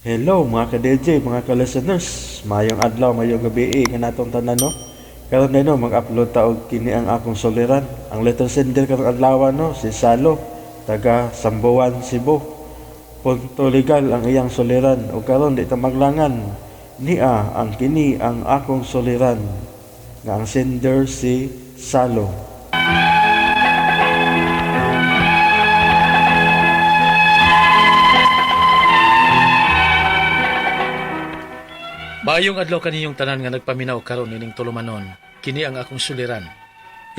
Hello mga ka-DJ, mga ka-listeners. Mayong adlaw, mayong gabi kanatong tanan, no. Karon no, mag-upload ta og kini ang akong suliran. Ang letter sender karong adlaw, no, si Salo, taga Samboan, Cebu. Punto legal ang iyang suliran ug karon di ta maglangan. Nia ang kini ang akong suliran nga ang sender si Salo. Maayong adlaw kaninyong tanan nga nagpaminaw karon nining tulumanon. Kini ang akong suliran.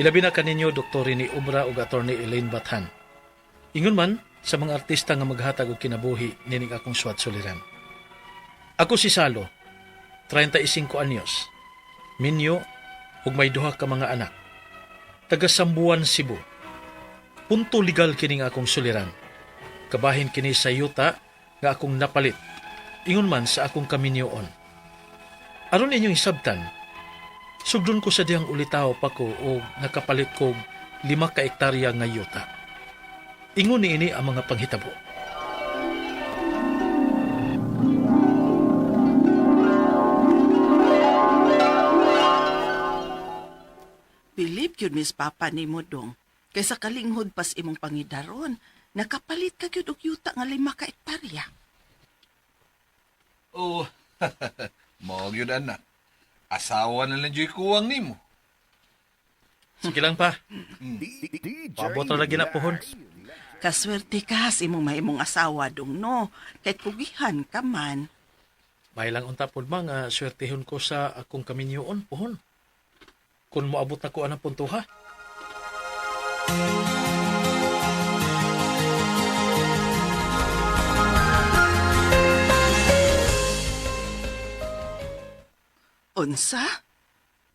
Ilabi na kaninyo Dr. Rene Obra ug Attorney Elaine Bathan. Ingon man sa mga artista nga maghatag og kinabuhi nining akong suwat suliran. Ako si Salo, 35 anyos. Minyo ug may duha ka mga anak. Taga Sambuan, Cebu. Punto legal kining akong suliran. Kabahin kini sa yuta nga akong napalit. Ingon man sa akong kaminyoon. Aron inyong hisabtan, sugdon ko sa dihang ulitaw pa ko o nakapalit ko 5 ka ektarya nga yuta. Ingon niini ang mga panghitabo. Believe gyud Miss Papa nimo dong. Kay sa kalinghod pas imong pangidaron, nakapalit ka gyud og yuta nga 5 ka hektarya. Oo. Mao gyud anak. Asawa na lang jud kuwang nimo. Sige lang pa. Paabot na lagi na pohon. Kaswerte ka sa imong mahimong asawa dong, no. Kay kugihan ka man. May lang unta pod ma nga swertehon ko sa akong kaminyoon pohon. Kung moabot na ko anang puntuha. Unsa?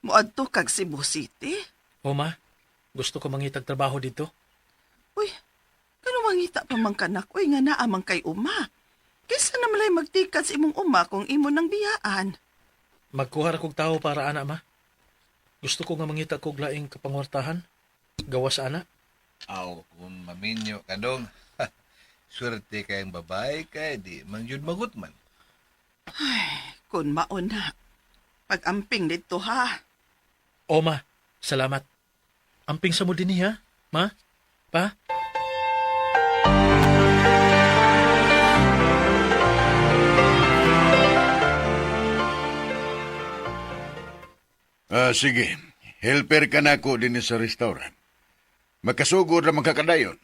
Moadto kag Cebu City? O ma, gusto ko mangitag trabaho dito. Uy, kano mangita pa man kanak uy nga naa man kay uma. Kaysa na malay magtikat sa imong uma kung imo nang biyaan. Magkuha ra kog tawo para ana ma. Gusto ko nga mangita kog laing kapangwartahan. Gawas ana. Aw, kung maminyo ka dong. Swerte kayong babae kay di man jud magutman. Kun mao na. Pag-amping didto ha. O ma, salamat. Amping sa mo dinhi ha, ma? Pa? Ah, sige. Helper ka na ako din sa restaurant. Makasugod na magkakadayon.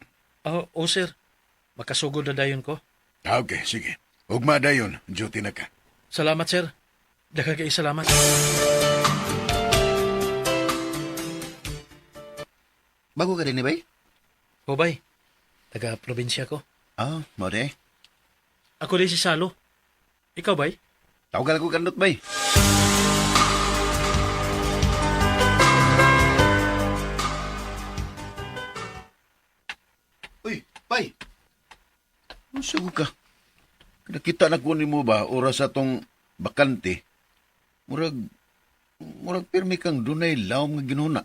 Oh, oh sir. Makasugod na dayon ko. Ah, okay, sige. Ugma dayon, duty na ka. Salamat sir. Daghang kay salamat. Bago ka din, eh, bay? Hobay. Taga probinsya ko. Ah, mao di. Ako din si Salo. Ikaw bay? Tawagan ko kandot, bay. Uy, bay. Unsa ko ka? Nakita na ko nimo ba oras atong bakante? Murag murag pirmi kang dunay lawom nga ginuna.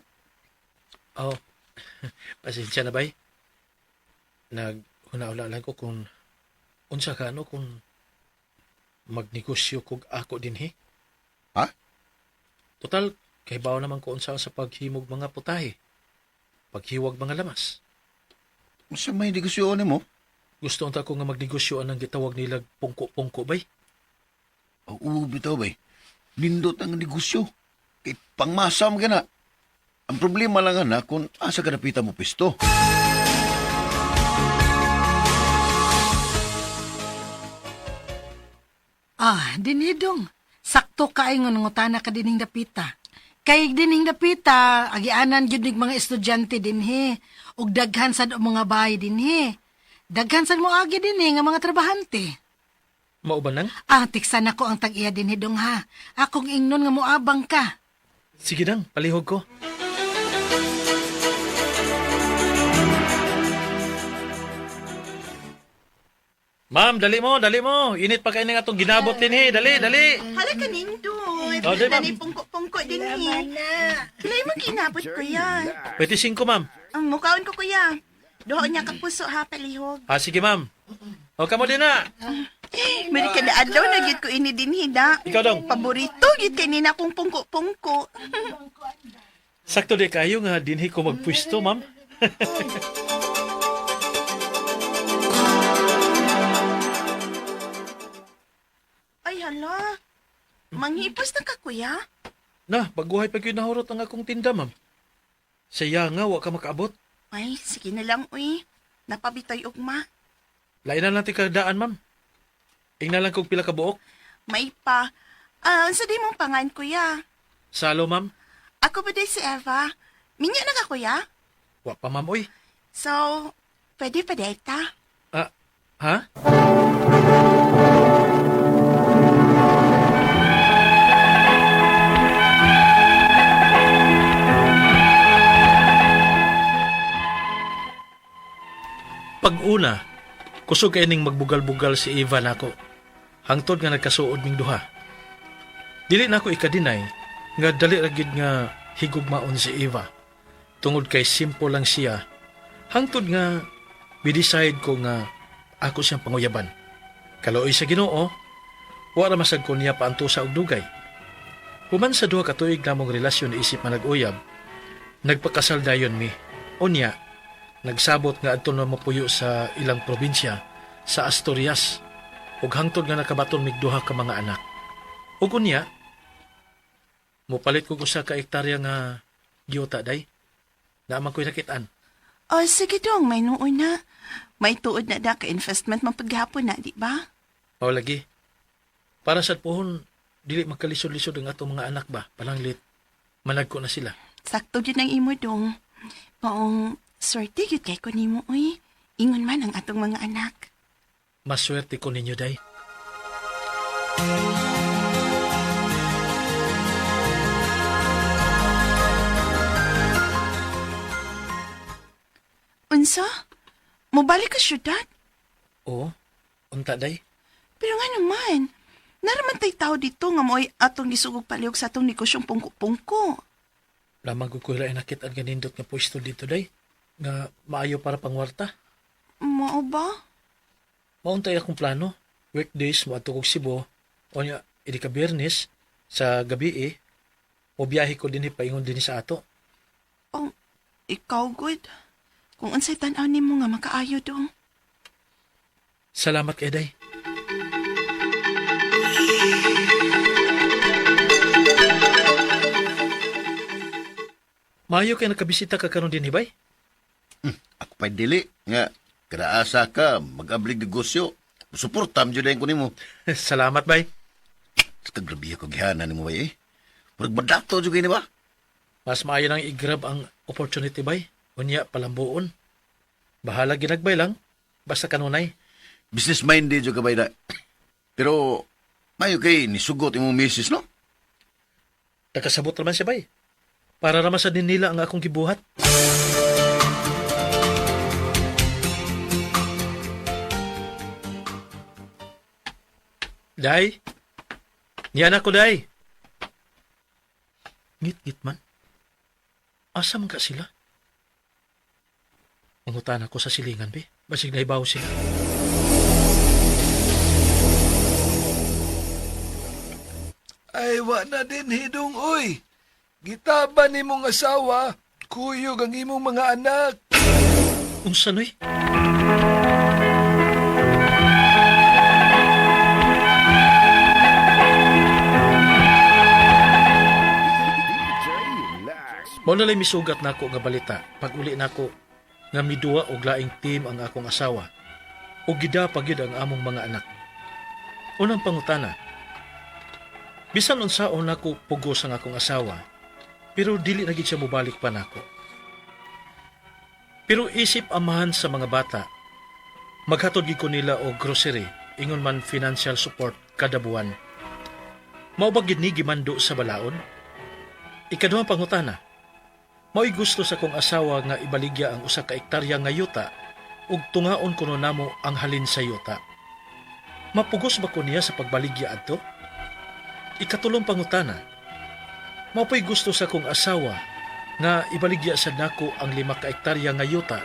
Oh. Pasensya na bay. Naghuna-huna lang ko kung unsa ka ano kung magnegosyo kog ako dinhi. Ha? Total, kahibaw naman ko unsa sa paghimog mga putahe. Paghiwag mga lamas. Unsa may negosyo nimo? Gusto unta ko nga magnegosyo anang gitawag nilag pungko-pungko bay. Oo, bitaw bay. Nindot ang negosyo. Kay pangmasa mo na. Ang problema lang ana kung asa ka napita mo pisto. Ah, dinhidong. Sakto kaay nga nangutana ka dining dapita. Kay dining dapita, agianan gyud nig mga estudyante dinhi ug daghan sad og mga bahay dinhi. Daghan sad mo agi dinhi nga mga trabahante. Mao ba nang? Ah, tiksan ako ang tag-iya dinhi dong ha. Akong ingnon nga moabang ka. Sige nang, palihog ko. Ma'am, dali mo, dali mo. Init pa kayo ng atong ginabot din he. Dali, dali. Hala ka nindot. Oh, di, ma'am. Nani pungko-pungko din eh. Pilay mo kinabot ko yan. 25, ma'am. Ang mukaon ko kuya. Duha niya kapuso ha, palihog. Ah, sige, ma'am. O, kamo din na. Mari ka na Kada adlaw na gid ko ini dinhi da. Ikaw dong. Paborito gid kay nina kong pungko-pungko. Sakto di kayo nga dinhi ko magpwesto, ma'am. Ay hala. Manghipos na ka kuya. Na, baguhay pa gyud nahurot ang akong tinda, ma'am. Saya nga wa ka makaabot. Ay, sige na lang uy. Napabitay ugma. Lain na lang ti kadaan, ma'am. Ingna lang kog pila ka buok. May pa. Ah, unsa di mong pangan kuya? Salo, ma'am. Ako ba day si Eva? Minyo na ka kuya? Wa pa, ma'am, oy. So, pwede pa day ta? Ah, ha? Pag-una, kusog kay ning magbugal-bugal si Eva nako. Hangtod nga nagkasuod ming duha. Dili nako ikadinay nga dali ra gyud nga higugmaon si Eva. Tungod kay simple lang siya. Hangtod nga bi-decide ko nga ako siyang panguyaban. Kaluoy sa Ginoo, wa ra masag ko niya paantusa og dugay. Human sa duha ka tuig namong relasyon isip manag-uyab, nagpakasal dayon mi. Unya, nagsabot nga adto na mapuyo sa ilang probinsya sa Asturias ug hangtod nga nakabaton mig duha ka mga anak. Ug unya, mopalit kog usa ka hektarya nga giyuta day. Naa man ko'y nakit-an. Oh, sige dong, may nuoy na. May tuod na da ka investment man paghapon na, di ba? Mao lagi. Para sa puhon, dili magkalisod-lisod ang atong mga anak ba? Palanglit, managko na sila. Sakto gyud ang imo dong. Maong swerte gyud kay ko nimo uy. Ingon man ang atong mga anak. Maswerte ko ninyo, day. Unsa? Mobalik ka syudad? Oo, unta, day. Pero nga naman, naraman tay tao dito nga mo'y atong gisugog palihog sa atong negosyong pungko-pungko. Lamang ko kuya ay nakit-an nga nindot nga pwesto dito, day. Nga maayo para pangwarta. Mao ba? Mauntay akong plano. Weekdays, moadto kog Cebu. O nya, idi ka Biyernes, sa gabi eh, mobiyahe ko dinhi paingon dinhi sa ato. Oh, ikaw good. Kung unsay tan-aw nimo nga makaayo dong. Salamat kay Day. Maayo kay nakabisita ka karon dinhi bay? Ako pa'y dili. Nga, kadaasa ka, mag-ablig negosyo. Suporta mo dyan ko nimo. Salamat bay. Sa kagrabiya ko gihana nimo bay eh. Murag madato jud ni ba? Mas maayo nang i-grab ang opportunity bay. Unya palambuon. Bahala ginagbay lang basta kanunay. Business minded jud ka bay da. Pero mayo kay nisugot imong misis no? Nakasabot naman siya bay. Para raman sa din nila ang akong gibuhat. Day? Niyan ako, Day. Ngit-ngit man. Asa man ka sila? Mangutan ako sa silingan, be. Basig naibaw sila. Ay, wa na din hidong, uy. Gitaba ni mong asawa, kuyog ang imong mga anak. Unsa noy? Mao na lay misugat nako nga balita pag uli nako nga miduwa og laing team ang akong asawa ug gida pa gyud ang among mga anak. Unang pangutana. Bisan unsaon nako pugos ang akong asawa, pero dili na gid siya mobalik pa nako. Pero isip amahan sa mga bata, maghatod gid ko nila og grocery, ingon man financial support kada buwan. Mao ba gid ni gimando sa balaod? Ikaduhang pangutana. Mao'y gusto sa kong asawa nga ibaligya ang usa ka ektarya nga yuta ug tungaon kuno namo ang halin sa yuta. Mapugos ba ko niya sa pagbaligya adto? Ikatulong pangutana. Mao po'y gusto sa kong asawa nga ibaligya sa nako ang 5 ka ektarya nga yuta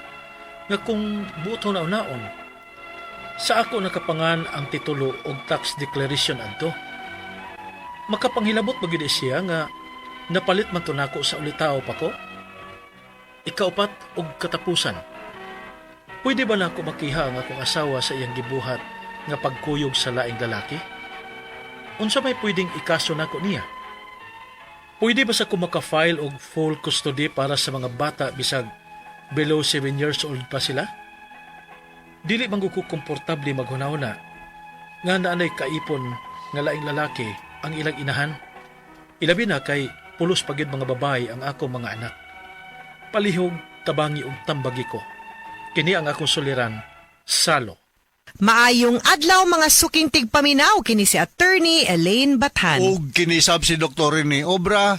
nga kung buot naon. Sa ako nakapangan ang titulo og tax declaration adto. Makapanghilabot ba gyud siya nga napalit man to nako sa ulitao pa ko? Ikaupat og katapusan. Pwede ba nako makiha ang akong asawa sa iyang gibuhat nga pagkuyog sa laing lalaki? Unsa may pwedeng ikaso nako niya? Pwede ba sa ko maka-file og full custody para sa mga bata bisag below 7 years old pa sila? Dili man ko komportable maghunahuna nga naanay kaipon nga laing lalaki ang ilang inahan. Ilabi na kay pulos pa gyud mga babae ang ako mga anak. Palihog tabangi og tambagi ko. Kini ang akong suliran, Salo. Maayong adlaw, mga suking tigpaminaw, kini si Attorney Elaine Bathan. Og kinisab si Dr. Rene Obra.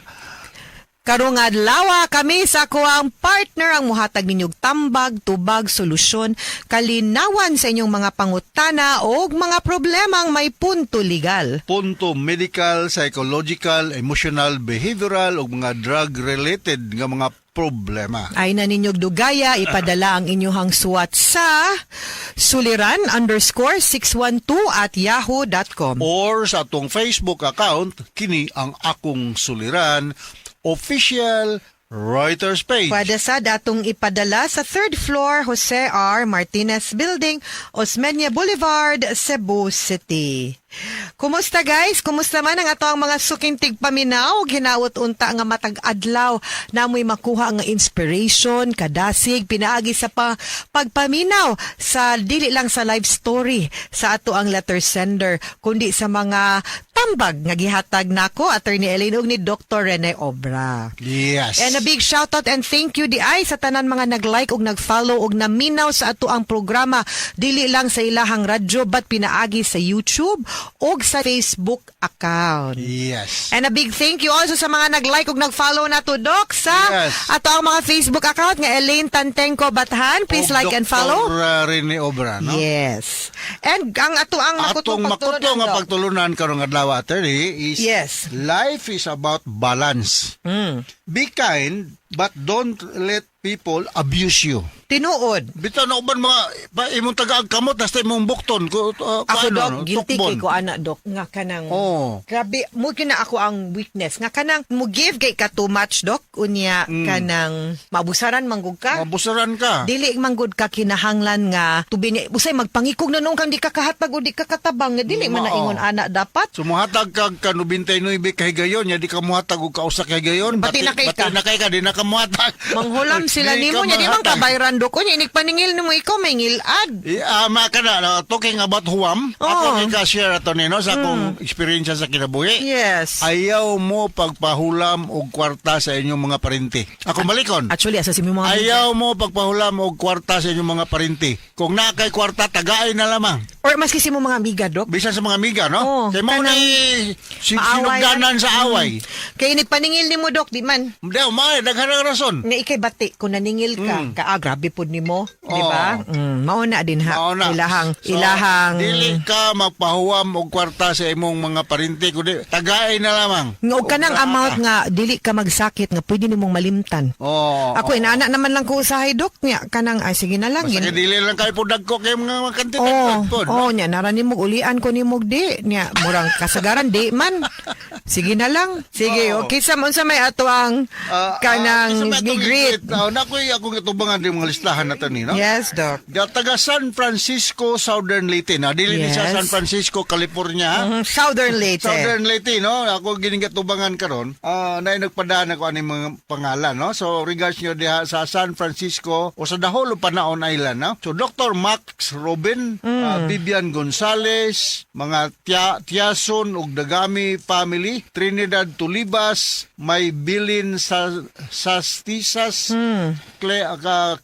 Karong adlaw kami sa akoang partner ang muhatag ninyog tambag, tubag, solusyon, kalinawan sa inyong mga pangutana o mga problemang may punto legal. Punto medical, psychological, emotional, behavioral ug mga drug-related nga mga problema. Ay na ninyog dugaya, ipadala ang inyuhang suwat sa suliran_612@yahoo.com. Or sa atong Facebook account, kini ang Akong Suliran official Reuters page. Pwede sa datong ipadala sa third floor, Jose R. Martinez Building, Osmeña Boulevard, Cebu City. Kumusta, guys? Kumusta man ang ato ang mga suking tigpaminaw? Ginaot unta nga matag adlaw namoy makuha nga inspiration, kadasig, pinaagi sa pagpaminaw sa dili lang sa live story sa ato ang letter sender, kundi sa mga tambag nga gihatag nako, Attorney Elaine, ug ni Dr. Rene Obra. Yes. And a big shout out and thank you di ay sa tanan mga nag-like ug nag-follow ug naminaw sa ato ang programa dili lang sa ilahang radyo but pinaagi sa YouTube ug sa Facebook account. Yes. And a big thank you also sa mga nag-like ug nag-follow nato, Doc, sa ato ang mga Facebook account nga Elaine Tantenko Bathan. Please Og like and follow. Dr. Rene Obra, no? Yes. And ang ato ang Atong makutong makutlo nga pagtulunan, Doc. pagtulunan karong adlaw, attorney, is life is about balance. Be kind but don't let people abuse you. Tinuod. Bitaw na uban mga pa, imong tagaag kamot hasta imong bukton ko Ako, ano, Dok, no? guilty Tukbon. kay ko ana, Dok, nga kanang Oh. Grabe, mo kina ako ang weakness. Nga kanang mo give kay ka too much, Dok, unya kanang mabusaran manggug ka. Mabusaran ka. Dili manggod ka kinahanglan nga tubi ni usay magpangikog na noon kang di ka kahatag o di ka katabang nga dili man na Mao. ingon ana dapat. So muhatag kag ka 99 kahigayon, nya di ka muhatag og kausa kahigayon, Bati na kay ka. Bati na kay ka, di na ka muhatag. Manghulam sila Di nimo ka nya di man mahatag. kabayran, Dok, unya inig paningil nimo ikaw may ngilad. Ma ka na, no, talking about huwam, ako Oo. kay ka-share ato nino sa akong experience sa kinabuhi. Ayaw mo pagpahulam og kwarta sa inyong mga parente. Ako malikon. Actually, asa si mi mga Ayaw mo pagpahulam og kwarta sa inyong mga parente. Kung naa kay kwarta, tagain na lamang. Or maski si mo mga amiga, Dok. Bisan sa mga amiga, no? Oo, Kay mao kanang na maaway sinugdanan sa away. Kay inig paningil nimo, Dok, di man. Hindi, umay, daghan ang rason. Nga ikay bati kung naningil ka, ka ah, grabe pud nimo, di ba? Mao na din ha. Mao na. Ilahang So, ilahang dili ka magpahuwam og kwarta sa imong mga parente kundi tagain na lamang. Nga og kanang amount nga dili ka magsakit nga pwede nimong malimtan. Oo. Ako inaana naman lang ko usahay, Dok, nya kanang ay sige na lang. Basta kay dili lang kayo po dagko kay mga kantidad Oh, po. oh, nya nara nimog ulian ko nimog di nya murang kasagaran di man. Sige na lang. Sige, okay sa unsa may ato ang kanang gi-greet. Oh, nakoy akong itubangan din mga listahan nato ni, no? Yes, Doc. Ga taga San Francisco, Southern Leyte. Na dili ni sa Yes. San Francisco, California. Southern Leyte. Southern Leyte, no? Ako gining katubangan karon. Ah, na nagpadaan ako ani mga pangalan, no? So regards nyo diha sa San Francisco o sa Daholo Panaon Island, no? So Dr. Max Robin, Vivian Gonzales, mga Tiason ug Dagami family, Trinidad Tulibas, may Bilin sa Sastisas,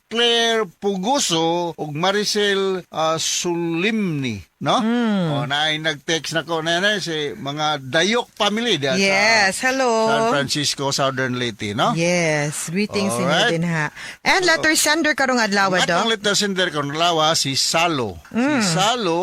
Claire Pugoso ug Maricel Sulimni. no? O, naay nag-text nako na na si mga Dayok family diha Yes, sa hello. San Francisco, Southern Leyte, no? Yes, greetings inyo Alright. din ha. And letter sender karong adlaw, Ang atong Dok. letter sender karong adlaw si Salo. Si Salo,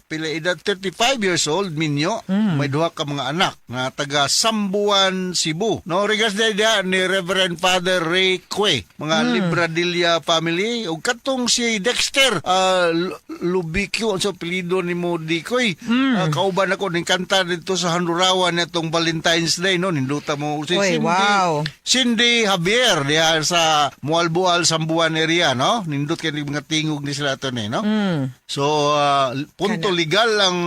pila edad 35 years old, minyo, may duha ka mga anak nga taga Sambuan, Cebu. No, regards diha ni Reverend Father Ray Cue, mga Libradilla family ug katong si Dexter Lubikyo unsa apelyido nimo Dikoy. Kauban ako ning kanta dito sa Handurawan netong Valentine's Day, no, ninduta mo si Uy, Cindy. wow. Cindy Javier diha sa Mualbual, Sambuan area, no? Nindot kay mga tingog ni sila ato ni, no? So punto Kana. legal ang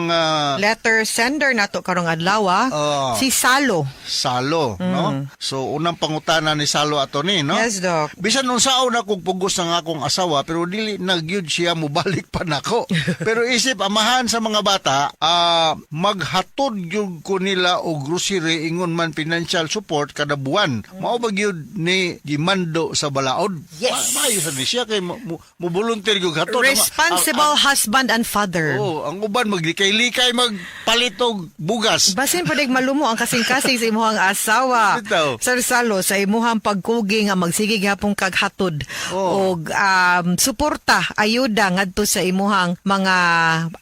Letter sender nato karong adlaw, Oh. si Salo. Salo, no? So unang pangutana ni Salo ato ni, no? Yes, Doc. Bisan unsaon akong pugos ng akong asawa pero dili na gyud siya mobalik pa nako. Pero isip amahan sa mga bata, maghatod gyud ko nila og grocery ingon man financial support kada buwan. Mao ba gyud ni gimando sa balaod? Yes. Maayo sa ni siya kay mo volunteer gyud hatod. Responsible husband and father. Oh, ang uban maglikay-likay magpalit og bugas. Basin pwede malumo ang kasing-kasing sa imuhang asawa. Bitaw. Sir Salo, sa imuhang pagkugi nga magsige gihapon kag hatod og suporta, ayuda ngadto sa imuhang mga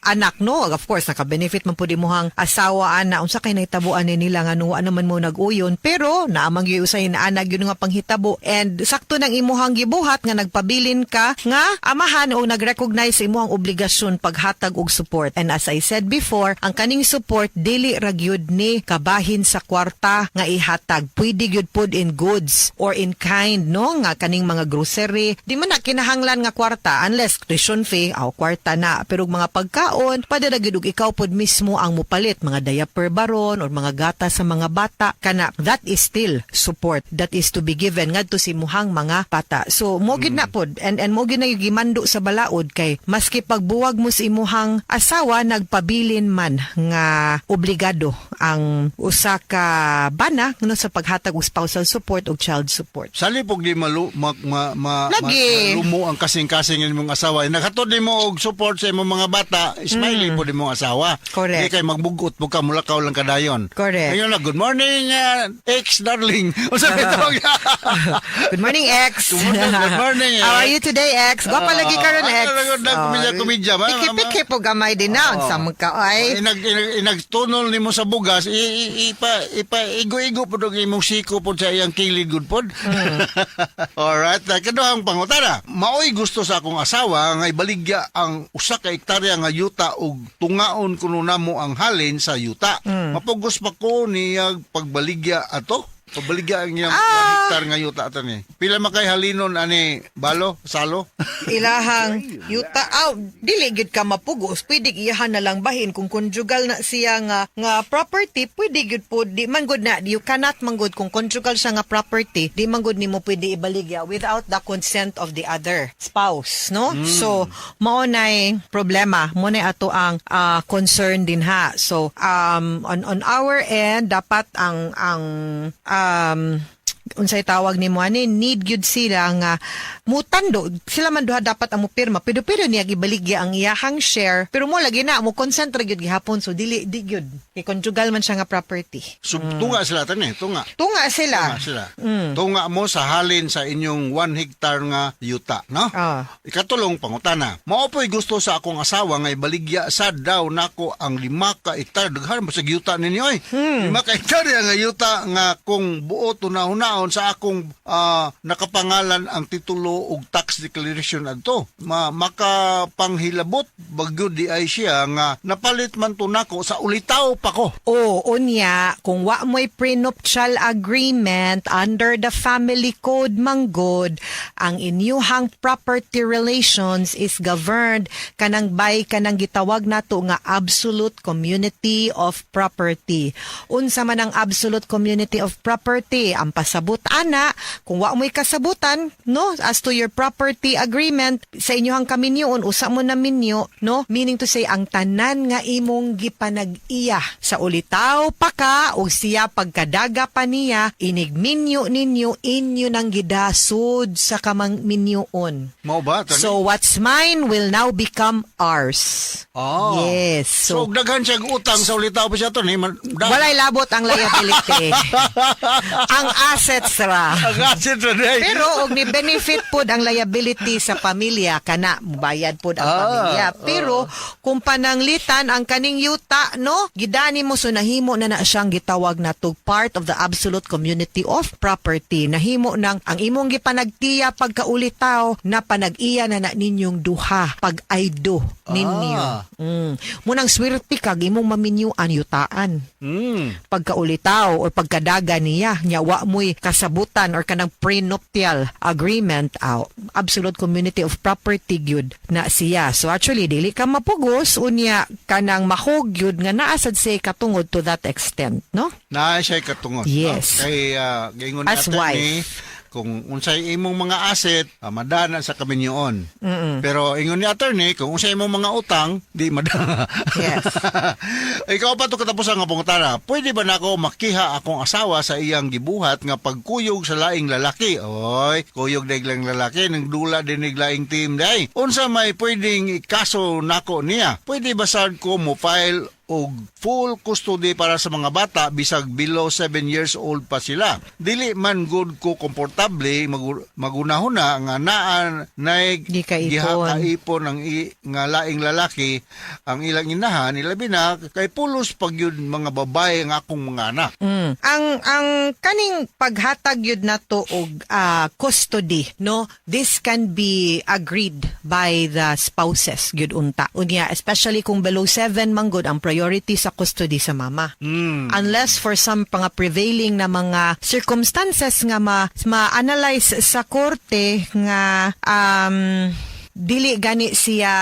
anak, no? Of course, naka-benefit man pud imuhang asawa ana. Unsa kay nahitabuan ni nila nga nuwa naman mo nag-uyon, pero naamang gyud usay naanag yun nga panghitabo and sakto nang imuhang gibuhat nga nagpabilin ka nga amahan o nag-recognize sa imuhang obligasyon paghatag og support. And as I said before, ang kaning support dili ra gyud ni kabahin sa kwarta nga ihatag. Pwede gyud pod in goods or in kind, no, nga kaning mga grocery. Di man na kinahanglan nga kwarta unless tuition fee aw kwarta na, pero og mga pagkaon pwede ra gyud og ikaw pod mismo ang mupalit mga diaper baron or mga gata sa mga bata kana. That is still support that is to be given ngadto sa imuhang mga bata. So mo gyud na pod and mo gyud na yung gimando sa balaod kay maski pagbuwag mo sa imuhang asawa, nagpabilin man nga obligado ang usa ka bana, no, sa paghatag og spousal support o child support. Salipog di malu ma, ma, ma, Lagi. malumo ang kasing-kasing imong asawa. Naghatod nimo og support sa imong mga bata, smiley po imong asawa. Correct. Di kay magbugot po ka mulakaw lang kadayon. Correct. Ayun na, good morning ex darling. Unsa bitong? Good morning, ex. Good morning, good morning, How are ex. you today, ex? Gwapa lagi karon, Ah, ex. ano, ano, komedya, komedya, Piki-piki po gamay din na. Unsa man ka ay. Inagtunol nimo sa bugas, i, i, ipa ipa igo-igo pod ang imong siko pod sa iyang kilid gud pod. Alright, kaduhang pangutana. Maoy gusto sa akong asawa nga ibaligya ang usa ka hektarya nga yuta ug tungaon kuno namo ang halin sa yuta. Mapugos pa ko niya pagbaligya ato? Pabaligya ang iyang 1 hektar nga yuta ato ni. Pila man kay halinon ani balo, salo? Ilahang yuta aw dili gid ka mapugos, pwede iyahan na lang bahin kung conjugal na siya nga property. Pwede gid po, di man gud na, you cannot man gud kung conjugal siya nga property, di man gud nimo pwede ibaligya without the consent of the other spouse, no? So mao nay problema, mo nay ato ang concern din ha. So on our end, dapat ang unsay tawag nimo ani, need gyud sila nga mutando sila man duha dapat ang mupirma, pero niya gibaligya ang iyahang share, pero mo lagi na mo consent ra gyud gihapon. So dili di gyud kay conjugal man siya nga property. So, tunga sila tani, tunga. Tunga sila. Tunga sila. Tunga mo sa halin sa inyong 1 hectare nga yuta, no? Ah. Ikatulong pangutana. Mao po'y gusto sa akong asawa nga ibaligya sa daw nako ang 5 ka hektar. Daghan ba sa yuta ninyo oy? 5 ka hektarya nga yuta nga kung buot una-unaon sa akong nakapangalan ang titulo ug tax declaration adto. Makapanghilabot bagyo di ay siya nga napalit man to nako sa ulitaw pa ko. O, unya, kung wa mo'y prenuptial agreement under the family code manggod, ang inyuhang property relations is governed kanang by kanang gitawag nato nga absolute community of property. Unsa man ang absolute community of property? Ang pasabot Kasabot ana, kung wa mo'y kasabutan, no, as to your property agreement sa inyohang kaminyoon, usa mo na minyo, no, meaning to say ang tanan nga imong gipanag-iya sa ulitaw pa ka o siya pagkadaga pa niya, inigminyo ninyo, inyo nang gidasod sa kamang minyoon. Mao ba, attorney? So what's mine will now become ours. Ah. Yes. So, So, daghan siya utang sa ulitaw pa siya, attorney. walay labot ang liability. Ang assets ra. Ang asset ra day. Pero og ni benefit pod ang liability sa pamilya kana mubayad pod ang pamilya. Pero kung pananglitan ang kaning yuta, no, gidani mo, so nahimo na na siyang gitawag na to part of the absolute community of property. Nahimo nang ang imong gipanagtiya pagkaulitaw na panag-iya na na ninyong duha pag aydo ninyo. Munang swerte kag imong maminyuan yutaan pagkaulitaw or pagkadaga niya, nya wa mo'y kasabutan or kanang prenuptial agreement out, absolute community of property gyud na siya. So actually dili ka mapugos, unya kanang mahog gyud nga naa sad say katungod to that extent, no? Na siya katungod. Yes. No? Kay giingon As attorney, wife. Kung unsay imong mga asset, madana sa kaminyoon. Pero ingon ni attorney, kung unsay imong mga utang, di madana. Yes. Ikaw pa to katapusan nga pangutana. Pwede ba nako makiha akong asawa sa iyang gibuhat nga pagkuyog sa laing lalaki? Oy, kuyog dag lang lalaki nang dula din laing team day. Unsa may pwedeng ikaso nako niya? Pwede ba sad ko mo file og full custody para sa mga bata bisag below 7 years old pa sila? Dili man gud ko komportable magunahuna nga naa nay Di kaipon. gihakaipon ang nga laing lalaki ang ilang inahan, ilabi na kay pulos pag yun mga babae ang akong mga anak. Ang kaning paghatag yun nato og custody, no, this can be agreed by the spouses gyud unta. Unya especially kung below 7 man gud, ang priority sa custody sa mama. Unless for some mga prevailing na mga circumstances nga ma ma-analyze sa korte nga dili gani siya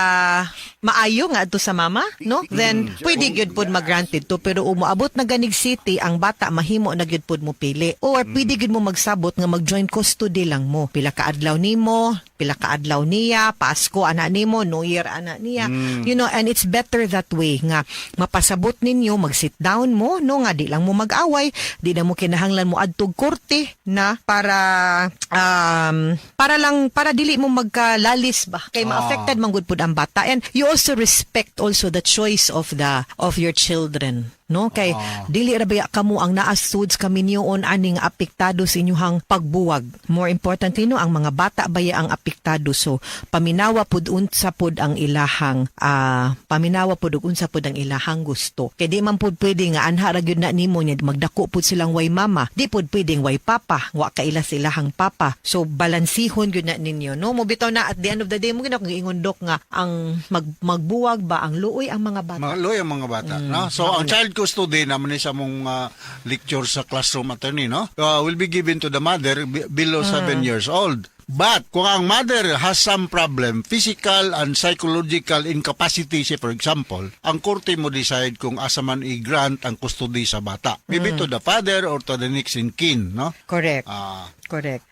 maayo nga adto sa mama, no, then pwede gyud pod mag-granted to. Pero umuabot na ganig city ang bata, mahimo na gyud pod mo pili or pwede gyud mo magsabot nga mag-joint custody lang mo, pila ka adlaw nimo, pila ka adlaw niya, Pasko ana nimo, New Year ana niya, and it's better that way nga mapasabot ninyo, mag-sit down mo, no, nga di lang mo mag-away, di na mo kinahanglan mo adtog korte na para lang para dili mo magkalalis ba, kay ma-affected man gud pud ang bata, and you also respect also the choice of your children, no, kay dili ra baya kamo ang naa sud kaminyoon aning apektado sa inyuhang pagbuwag. More importantly, no, ang mga bata baya ang apektado. So paminawa pud ug unsa pud ang ilahang gusto, kay di man pud pwede nga anha ra gyud na nimo nya magdako pud silang way mama, di pud pwedeng way papa, wa kaila sa ilahang papa. So balansihon gyud na ninyo, no? Mo bitaw na at the end of the day, mo gid ako giingon, Dok, nga ang magbuwag ba, ang luoy ang mga bata. Mga ang mga bata, no? So ang child custody naman ni sa mong lecture sa classroom, attorney, no? Will be given to the mother below 7 years old. But kung ang mother has some problem, physical and psychological incapacity, say for example, ang korte mo decide kung asa man i-grant ang custody sa bata. Maybe to the father or to the next in kin, no? Correct. Ah. Correct.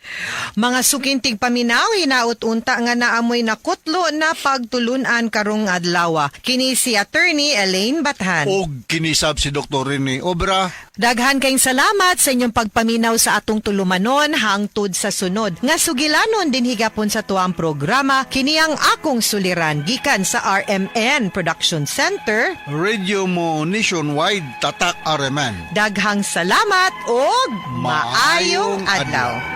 Mga suking tigpaminaw, hinaut unta nga naamoy nakutlo na pagtulunan karong adlaw. Kini si Attorney Elaine Bathan. Og kinisab si Dr. Rene Obra. Daghan kayong salamat sa inyong pagpaminaw sa atong tulumanon hangtod sa sunod nga sugilanon din higapon sa tuang programa, kini ang Akong Suliran, gikan sa RMN Production Center. Radio mo nationwide, Tatak RMN. Daghang salamat og maayong adlaw.